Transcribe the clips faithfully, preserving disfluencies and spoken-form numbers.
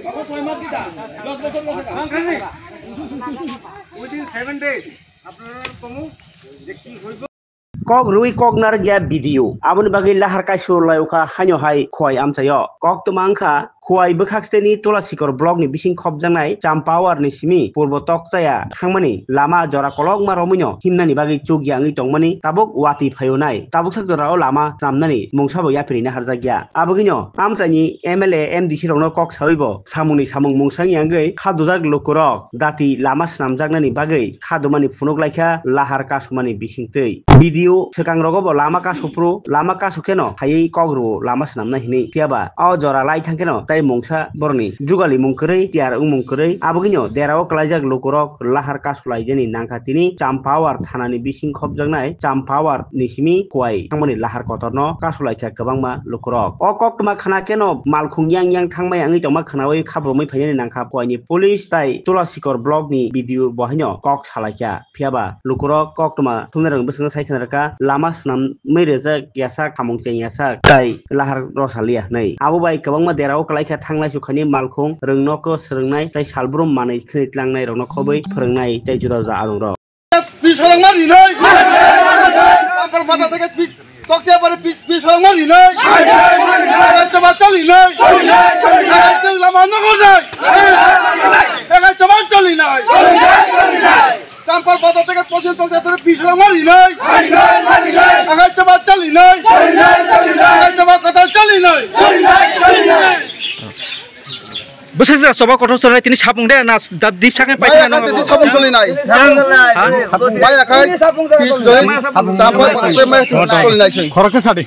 Sabo choi mas kita, dos bochor gasa ka. Within seven days, আপনারা কমু যে কি হইব। Kok rwi kok narwkya B D O. Aboni bagwi lahar kaisu laiwkha haino hai Khowai amchaio. Koktwma wngkha Khowai bwkhak steni Tulasikor block ni bising khopjaknai Champawar ni simi purbo Tokchaya thangmani lama jora kolokma romwino himnani bagwi chukya wngwi tongmani tabuk watwi phaio nai. Tabuk sak jorao lama swnamnani mungsabo yaphirini harjakya. Abogwino amchaini M L A, M D C rokno kok sawibo samungni samung mungsa wngya wngwi khadujak lukurok dati lama swnamjaknani bagwi khadumani phunuk laikha lahar kasumani bisingtwi. B D O swkangrogobo lama kasophru, lama kasokheno phaiwi kok rwo lama swnamna hinwi. Phiyaba o jora lai thangkheno tei mungsa borokni jugalimung kwrwi, tiyar wngmung kwrwi. Abogwino derao kwlaijak lukurok lahar kasulaijani nangkha tini Champawar thanani bising khopjaknai Champawar ni simi Khowai thangmani lahar kotorno kasulaikha kwbangma lukurok. O koktwma khna kheno malkhung yang yang thangmaya wngwi tongma khnaui khabrumwi phainani nangkha Khowaini police tai Tulasikor block ni B D O bo haino kok salaikha. Phiyaba lukurok koktwma thumnairokni bwskango sai khna rwkha, lama swnamwi rijak yasak, samung cheng yasak tai lahar rw saliya hinwi. Abo bai kwbangma derao kwlaikha thanglai sukhaini malkhung, rwngnokno swrwngnai tei salbrum manwi khwnwi tlangnai rokno khobwi phwrwngnai tei juda juda alongrok. Bisorongma rinai. Kampal mata theke bi-, tokse pare bi-, bisorongma rinai. Egai chaba chalinai. Egai chaba lama nogornai. Egai chaba chalinai. Champal bata teke posil toksa tere bisrang marinai. Agai chaba chalinai. Agai chaba kata chalinai. Bwswk jora choba kotor chwrai tini sapung de na da dip sakhe pai. Maya kante di sapung chalinai. Maya kai pis doi champal bata maya chalinai sing. Khorok khe sadi.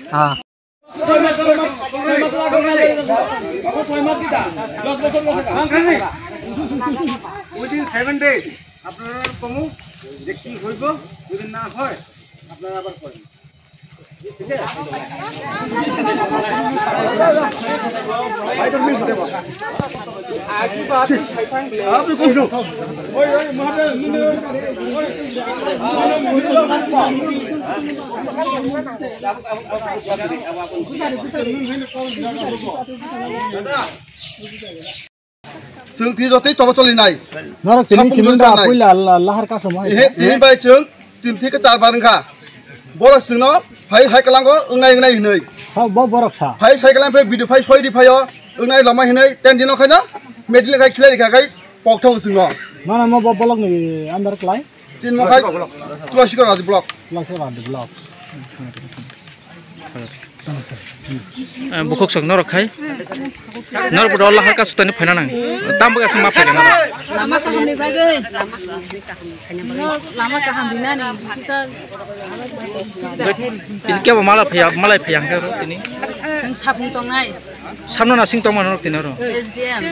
Within seven days আপনারা কমু যে কি হইব, যদি না হয় আপনারা আবার করেন। Chwng tini jotoi choba chalinai. Norok tini sapung simin da chalinai. Puila la-, lahar kasamo hai. Ehe, tini bai chwng tin theke char bar wngkha. Borok chwngno phai hai kwlango wngnai wngnai hinwi. Sa bo borok sa. Phai sai kwlang phai video phai soi di phaio wngnai lama hinwi ten dino khaino medil khai khilai rikha khai pokthok chwngno. Mana mo bo bolok ni andar klai. Tin mo khai Tulasikor Radi block. Tulasikor Radi block. Eh, bukhuk sok norok khai. Norok bodo Allah harka sutani phaina nang. Tam buga sung ma phaina nang. Lama kaham ni bagwi. No, lama kaham dinani. Kisa. Tini kebo mala phaya, malai phaya hangke ro tini. Sung sapung tongnai. Samno na sing tongma norok tini ro. S D M.